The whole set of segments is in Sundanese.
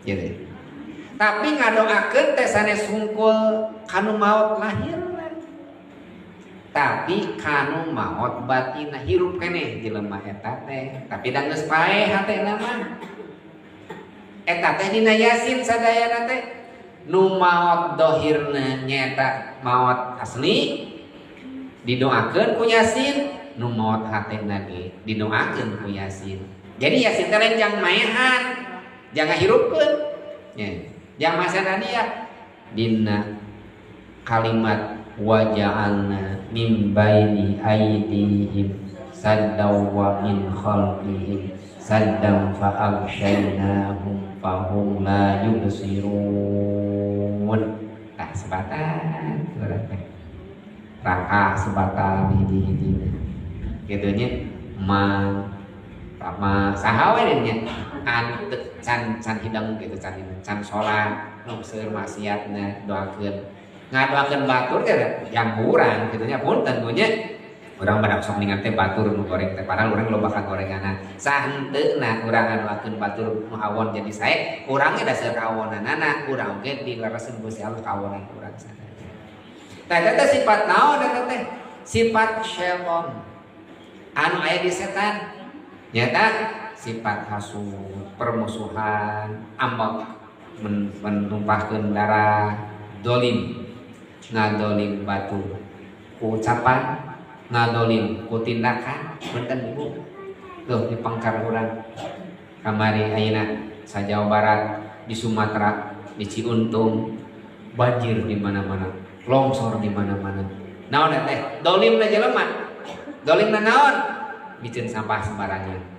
Gitu. Tapi ngadoakeun teh sanes hungkul kanu maot lahirna. Tapi kanu maot batinna hirup keneh jelema eta teh. Tapi da geus paeh hatena mah. Eta teh dina Yasin sadayana teh nu maot dohirna nyaeta maot asli didoakeun ku Yasin, nu maot hatena ge didoakeun ku Yasin. Jadi Yasin teh lain jang maehan, jangan hirupkeun. Ya, jang masana dia dina kalimat waja'alna min baini aidihim saddaw wa min khalfihim saddam fa aghshaynahum fahum la yubsirun. Tah sebatan urang teh. Rangka sebatan hiji-hijina. Kitu nya ma sama saha we nya anu teu can can hidang gitu can can salat nu seueur maksiatna doakeun ngadoakeun batur teh yang kurang kitu nya punten nya urang pada sok ningan teh batur nu goreng teh padahal urang loba ka gorenganna sahenteuna urang ngadoakeun batur nu awon jadi sae urang ge da seueur kawonanana urang oge dilereseun Gusti Allah kawonan urang sadaya. Tah eta teh sifat naon eta teh? Sifat syaitan anu aya di setan nyata sifat hasud, permusuhan, ambek, menumpahkeun darah, dolim, ngadolim batur ku ucapan, ngadolim ku tindakan. Punten ibu, tuh di pangkar urang kamari ayeuna sa Jawa Barat, di Sumatera, di Ciuntung banjir di mana-mana, longsor di mana-mana. Naon teh? Dolimna jelema. Dolimna naon? Bikin sampah sembarangan.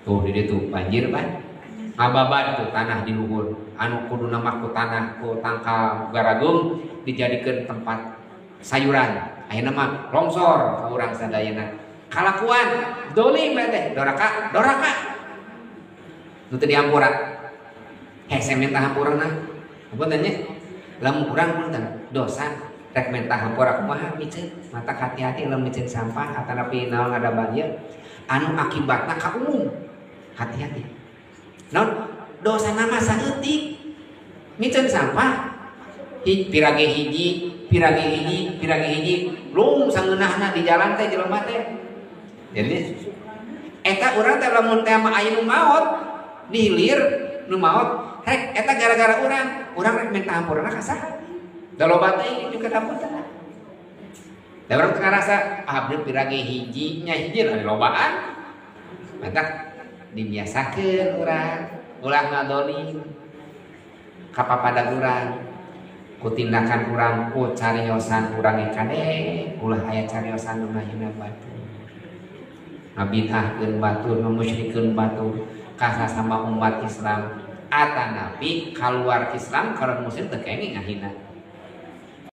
Tuh di ditu banjir pan. Ngababat tuh tanah di luhur. Anu kuduna mah ku tanah ku tangkal garagung dijadikeun tempat sayuran. Ayeuna mah longsor ka urang sadayana. Kalakuan dolim teh, doraka, doraka. Nu teu dihampura. Hese minta hampurana. Punten nya. Lamun urang punten dosa rek minta hampura kumaha miceun, mata hati-hati lamun miceun sampah atanapi naon ada banjir anu akibatna ka umum. Hati-hati. Naon dosa nama saeutik miceun sampah pirage hiji, pirage hiji, pirage hiji, lung sangeunahna di jalan teh jelema teh. Jadi eta urang teh lamun teh mah aya nu maot di hilir nu maot rek eta gara-gara urang, urang rek minta hampurana ka saha? Da loba teh juga hampurana. Da urang teh ngarasa abdi pirage hiji nya hiji lah lobaan. Mantap dibiasakeun urang ulah ngadolim ka papada urang ku tindakan urang ku cariosan urang kade ulah aya cariosan nu ngahina batur, ngabid'ahkeun batur, ngamusyrikeun batur ka sasama umat Islam atanapi kaluar Islam kalau muslim teu kenging ngahina.